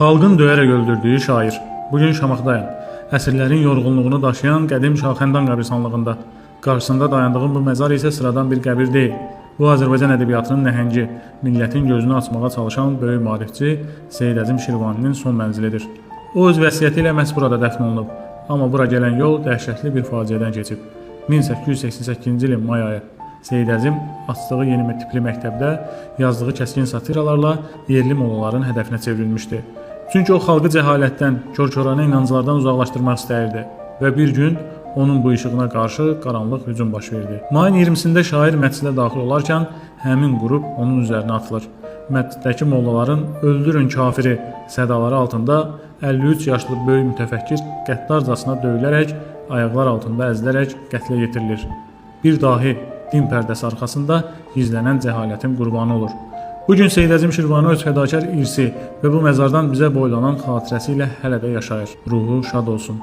Xalqın döyərək öldürdüyü şair. Bugün Şamaxıdayam. Əsrlərin yorğunluğunu daşıyan qədim Şahxəndan qəbirstanlığında. Qarşısında dayandığım bu məzar isə sıradan bir qəbir deyil. Bu Azərbaycan ədəbiyyatının nəhəngi, millətin gözünü açmağa çalışan böyük maarifçi Seyid Əzim Şirvaninin son mənzilidir. O öz vəsiyyəti ilə məhz burada dəfn olunub. Amma bura gələn yol dəhşətli bir faciədən keçib. 1888-ci ilin may ayı Seyid Əzim açdığı yeni tipli məktəbdə yazdığı kəskin satiralarla yerli mollaların hədəfinə çevrilmişdi. Çünki o xalqı cəhalətdən, kör-koranə inanclardan uzaqlaşdırmaq istəyirdi və bir gün onun bu işığına qarşı qaranlıq hücum baş verdi. Mayın 20-sində şair məscidə daxil olarkən həmin qrup onun üzərinə atılır. Məsciddəki mollaların "Öldürün kafiri" sədaları altında 53 yaşlı böyük mütəfəkkir qəddarcasına döyülərək, ayaqlar altında əzilərək qətlə yetirilir. Bir dahi din pərdəsi arxasında gizlənən cəhalətin qurbanı olur. Bu gün Seyid Əzim Şirvani öz fədakar irsi və bu məzardan bizə boylanan xatirəsi ilə hələ də yaşayır. Ruhu şad olsun.